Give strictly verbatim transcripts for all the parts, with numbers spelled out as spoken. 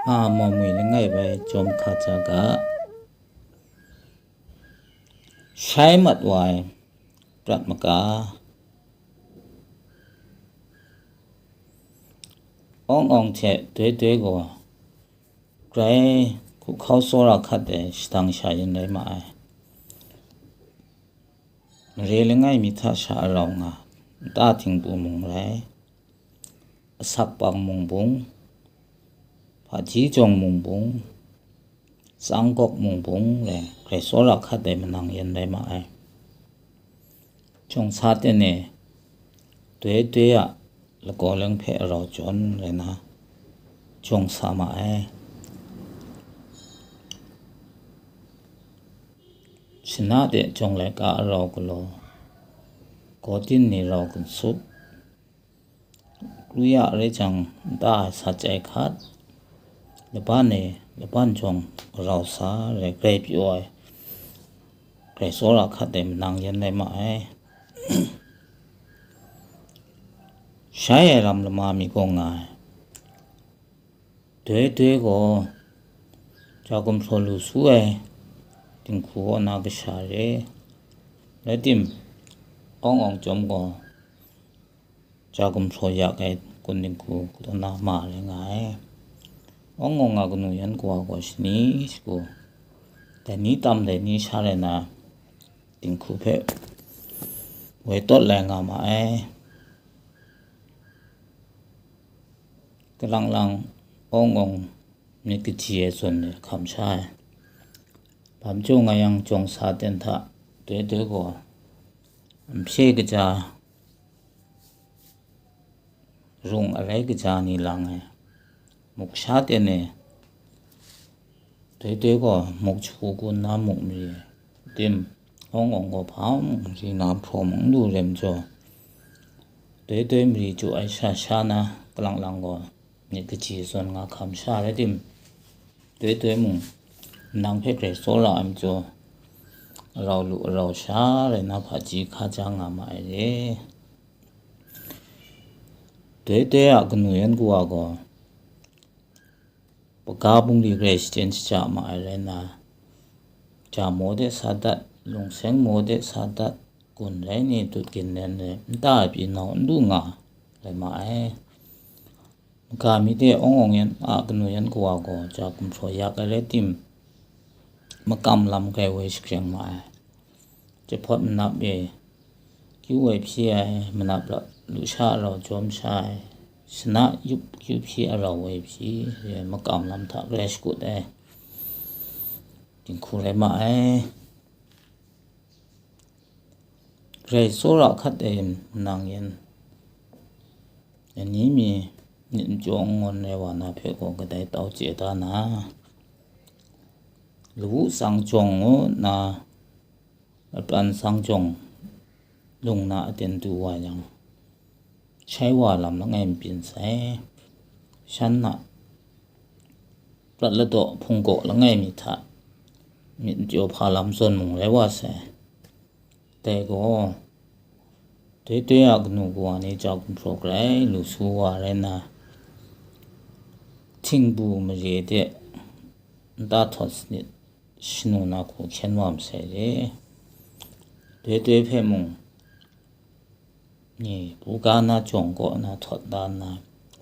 Nga Mawmwi langai bai jawm hka ja ga, shai mat wa ai prat maga, awng awng hte doi doi gaw, grai hkuhkhau tsawra hkat ai shadang sha yin rai ma ai. Mare langai mi hta sha arau nga, nta htingbu mung rai, asak pang mung bung, hpaji jawng mung bung, tsang gawk mung bung le grai tsawra hkat ai manang yan rai ma ai. Jawng sa ten e, doi doi a lagaw leng hpe arau jawn rai na, jawng sa ma ai. Shana de jawng laika arau galaw, gawtin ni rau gunsup, kru ya rai jang, nta ai sat chyai hkat, laban e, laban jawng rau sa rai, grai pyaw ai, grai tsawra hkat ai manang yan rai ma ai. Shai ai ram lama mi gaw nga ai. Doi doi gaw, ja gumhpraw lu su ai dinghku kaw na kasha re. Rai tim, awng awng chyawm gaw, ja gumhpraw yak ai kun dinghku kaw na ma rai nga ai. Awng awng a kanu yan kawa gaw shani shagu, dai ni tam dai ni sha rai na, dinghku hpe woi tawt lai nga ma ai. Kalang lang awng awng myit kaji ai zawn e hkam sha ai. Bam jaw nga yang, jawng sa ten hta doi doi gaw, npye kaja, rung arai kaja ni lang ai. Muk sha ten e, doi doi gaw muk jahku gun na muk mari ai. Tim, awng awng gaw hpa mung ri na hpraw mung n lu rem jaw, doi doi mari jaw ai sha sha na, kalang lang gaw myit kaji zawn nga hkam sha rai tim, doi doi mung nang hpe grai tsawra ai majaw, arau lu arau sha rai na hpaji hka ja nga ma ai re. Doi doi a kanu yan kawa gaw, paga bungli grai shachyen shaja ma ai rai na, ja maw de sa dat, lungseng maw de sa dat, gun rai ni dut ginlen ai nta ai pyi nau n lu nga rai ma ai. Maga mi de awng awng yan a kanu yan kawa gaw ja gumhpraw yak ai rai tim, makam lam grai woi shakreng ma ai. Jahpawt manap e kyu woi hpyi ai, manap la lusha arau jawm sha ai, shana yup kyu hpyi arau woi hpyi, makam lam hta grai shakut ai dinghku rai ma ai. Grai tsawra hkat ai manang yan, ani mi myit majaw n ngawn ai wa na hpe gaw kadai tau chye da na, lawu tsang jawng ngu nna, lapran tsang jawng lung na aten du wa yang, shai wa lam langai mi byin sai, shan na prat ladaw hpunggaw langai mi hta myit majaw hpa lam zawn mung rai wa sai. Dai gaw, doi doi a kanu kawa ni ja gumhpraw grai lu su wa rai na, htingbu mare de nta htawt sanit shanu na hku hkyen wa masai re. Doi doi hpe mung, ni buga na jawng kaw na htawt da nna,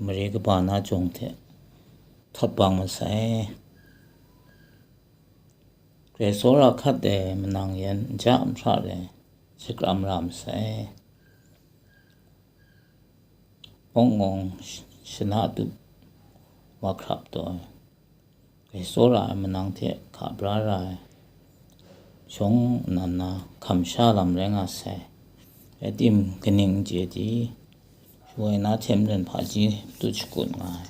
mare kaba na jawng hte htawt bang masai. Grai tsawra hkat ai manang yan nja nhpra rai shakram ra masai. Awng awng shana tup wa hkrap taw ai, grai tsawra ai manang hte hka bra ra ai shawng nnan na hkam sha lam rai nga sai. Rai tim, kaning n chye di, shawai na hte maren hpaji tut shakut nga ai.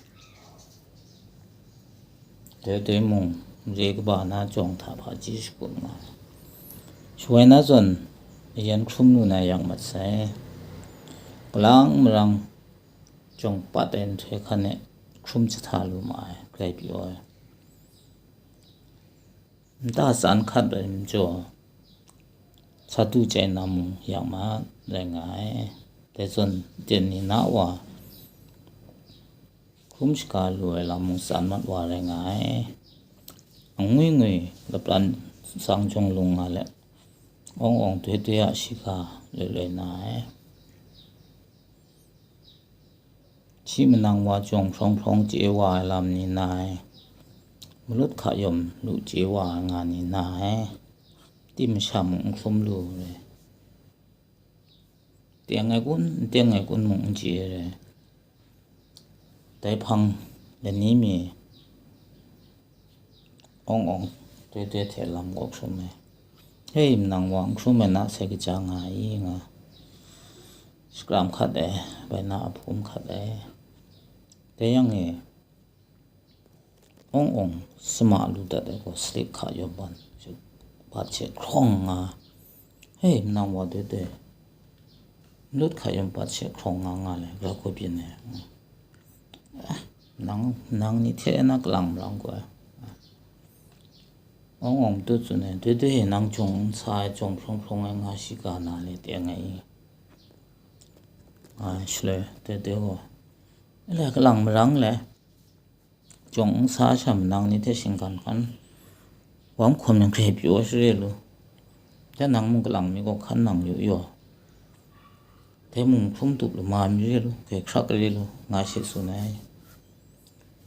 Doi doi mung, mare kaba na jawng hta hpaji shakut nga ai. Shawai na zawn, ayan hkrum lu na yak mat sai. Kalang marang jawng pat ai nhtoi hkan e hkrum jahta lu ma ai, grai pyaw ai. Nta tsan hkat ai majaw, sa du chyai na mung yak mat rai nga ai. Dai zawn, jen ni na wa, Hkrum shaga lu ai lam mung tsan mat wa rai nga ai. Angwi ngwi lapran tsang jawng lung nga let, awng awng doi doi a shiga loi loi na ai. Shi manang wa jawng hprawng hprawng chye wa ai lam ni na ai. Malut hka yawm lu chye wa ai nga ni na ai. Tim masha mung n hkrum lu re. Teng ai kun, n teng ai kun mung n chye re. Dai hpang lani mi awng awng doi doi hte lam kaw hkrum ai. Hei, manang wa n hkrum ai na sai kaja nga i nga. Shakram hkat ai, bai na a hpum hkat ai. Dai yang e, awng awng sama lu dat ai gaw, slip hka yawm ban, bat she hkrawng nga. Hei, manang wa doi doi, lut hka yawm bat she hkrawng nga nga le, ga hku byin ai. Ah, nang, nang ni hte na kalang malang gaw ai. Awng awng matut tsun ai, doi doi, nang jawng n sa ai, jawng hprawng hprawng ai nga shiga na le teng ai i. Ai, shaloi, doi doi gaw, ele kalang marang le, jawng n sa sha manang ni hte shinggan hkan, wam hkum nang hkre pyaw share lu, jan nang mung kalang mi gaw hkan nang yu yaw, dai mung hkrum tup lama mi re lu, grai hkrak re lu, nga she tsun ai.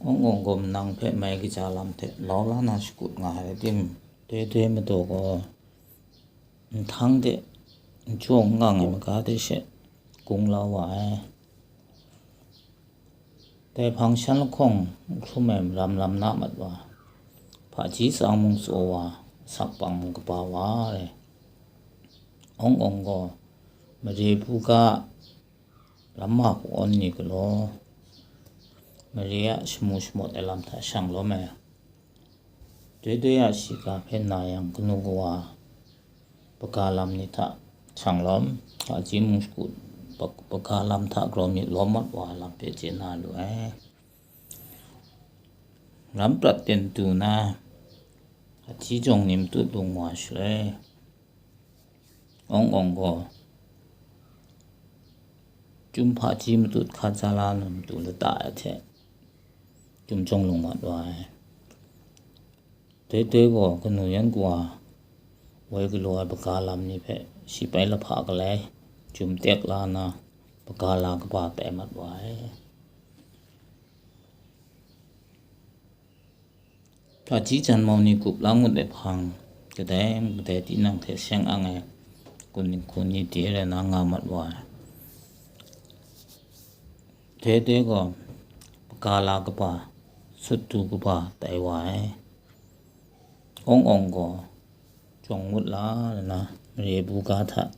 Awng awng gaw manang hpe mai kaja lam hte lau la na shakut nga ai tim, doi doi madaw gaw, nhtang de n jaw n ngang ai maga de she gung la wa ai. Dai hpang shan lahkawng n hkrum ai maram lam na mat wa, hpaji tsang mung tsaw wa, asak pang mung kaba wa ai. Awng awng gaw, mare buga, ram ma hku awn ni galaw, mare a shamu shamawt ai lam hta shang lawm ai. Doi doi a shiga hpe na yang, kanu kawa baga lam ni hta shang lawm, hpaji mung shakut bag-, baga lam hta grau myit lawm mat wa lam hpe chye na lu ai. Ram prat ten tu na, hpaji jawng ni matut lung wa shaloi, awng awng gaw, chyum hpaji matut hka ja la na matu lata ai hte, chyum jawng lung mat wa ai. Doi doi gaw, kanu yan kawa woi galaw ai baga lam ni hpe shi pai lahpa galai, chyum tek la na, baga la kaba tai mat wa ai. Hpaji janmau ni gup la ngut ai hpang, kadai kadai tinang hte seng ang ai kun, kun ni de rai na nga mat wa ai. Doi doi gaw, baga la kaba, sut du kaba tai wa ai. Awng awng gaw, jawng ngut la nna, mare buga hta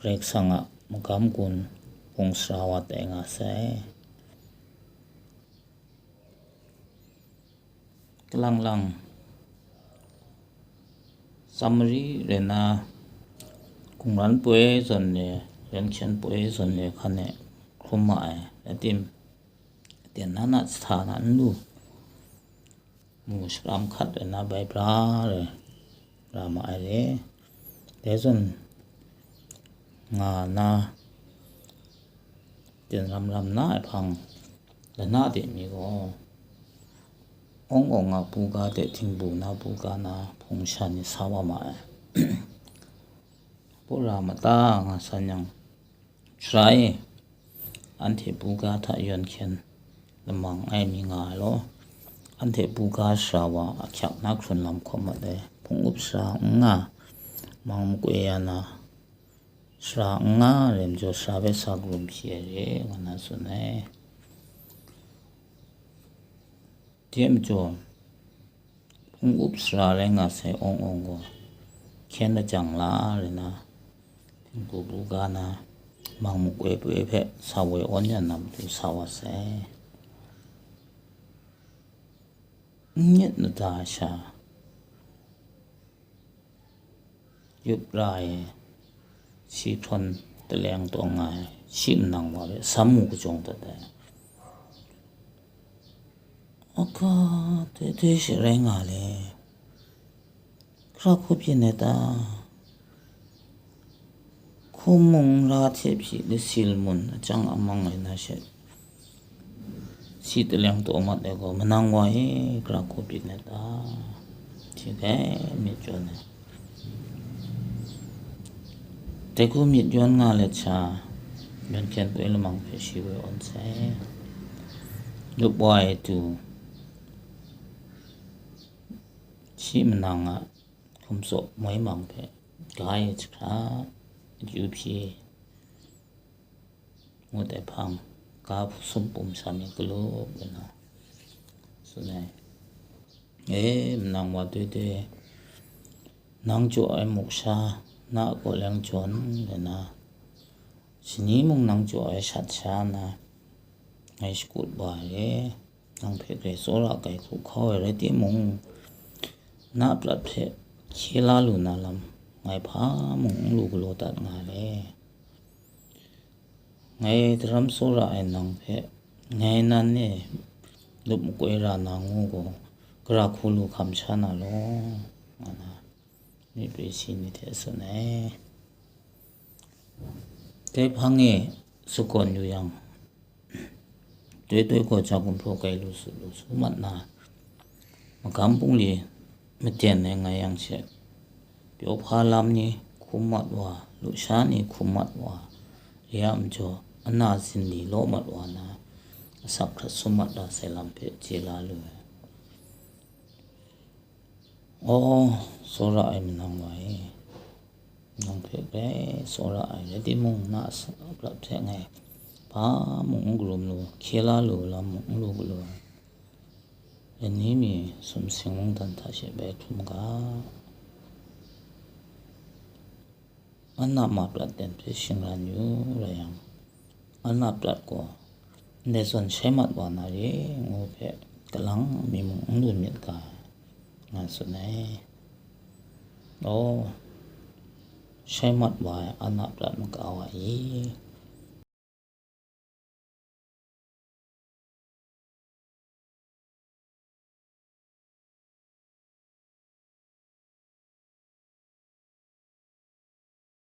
Karai Kasang a magam gun hpung sara wa tai nga sai. Kalang lang, Samari rai na, Kungran poi zawn e, Ren Hkyen poi zawn e hkan e hkrum ma ai, atim, aten na na, sa na n lu, mu shakram hkat rai na, bai bra rai ra ma ai re. Dai zawn nga na, ten ram ram na ai hpang, lana de mi gaw, awng awng a buga de, htingbu na buga na hpung sha ni sa wa ma ai. Pura mata nga san yang, Sara e, anhte buga hta yawn hkyen lamang ai mi nga ai law, anhte buga sara wa ahkyak na hkrun lam hkawm mat ai, hpung up sara n nga, mang makoi ya na sara n nga ai majaw, sara hpe sa karum hpyi ai re, nga na tsun ai. Dai majaw, hpung up sara rai nga sai awng awng gaw, hkyen lajang la rai na, htingbu buga na, mang makoi poi hpe sa woi awn yan na matu sa wa sai. N myit mada sha, yup ra e, si hprawn taleng taw nga ai, shi manang wa hpe sam mu kajawng dat ai. Aka, dai dai she rai nga le, hkra hku byin ai ta? Hkum mung ra hte hpyi, lasil mun achang amang ai na she, Si taleng taw mat ai gaw, manang wa e, gara hku byin ai ta? Shi hpe myit jawn ai. Dai hku myit yawn nga let sha, yawn hkyen poi lamang hpe shi woi awn sai. Lup wa ai tu, shi manang a hkum tsaw moi mang hpe, ga e jahkra, akyu hpyi, ngut ai hpang, ga sum pum sha mi galup nna, tsun ai. E, manang wa doi doi, nang jaw ai muk sha, na a kaw leng jawn nna, shani mung nang jaw ai shat sha na, ngai shakut wa ai. Nang hpe grai tsawra ai hku hkau ai rai timung, na prat hpe hkye la lu na lam, ngai hpa mung n lu galaw dat nga ai. Ngai daram tsawra ai nang hpe, ngai nan e lup makoi ra na ngu gaw, gara hku lu hkam sha na law, nga na, myit presi ni hte tsun ai. Dai hpang e sagawn yu yang, doi doi gaw ja gumhpraw kai lu su lu su mat na, magam bungli maden ai nga yang she, pyaw hpa lam ni hkum mat wa, lusha ni hkum mat wa, re a majaw, ana zinli law mat wa na, asak hkrat sum mat la sai lam hpe chye la lu ai. Aw, tsawra ai manang wa e, nang hpe grai tsawra ai rai timung, na a prat hte ngai hpa mung n karum lu, hkye la lu lam mung n lu lu ai, lani mi sumsing mungdan hta she bai hkrum ga. Ana ma prat ten hpe shingran yu rai yang, ana prat gaw ndai zawn shai mat wa na re ngu hpe kalang mi mung n lu myit ga, nga tsun ai. Aw, shai mat wa ai ana prat makau a i?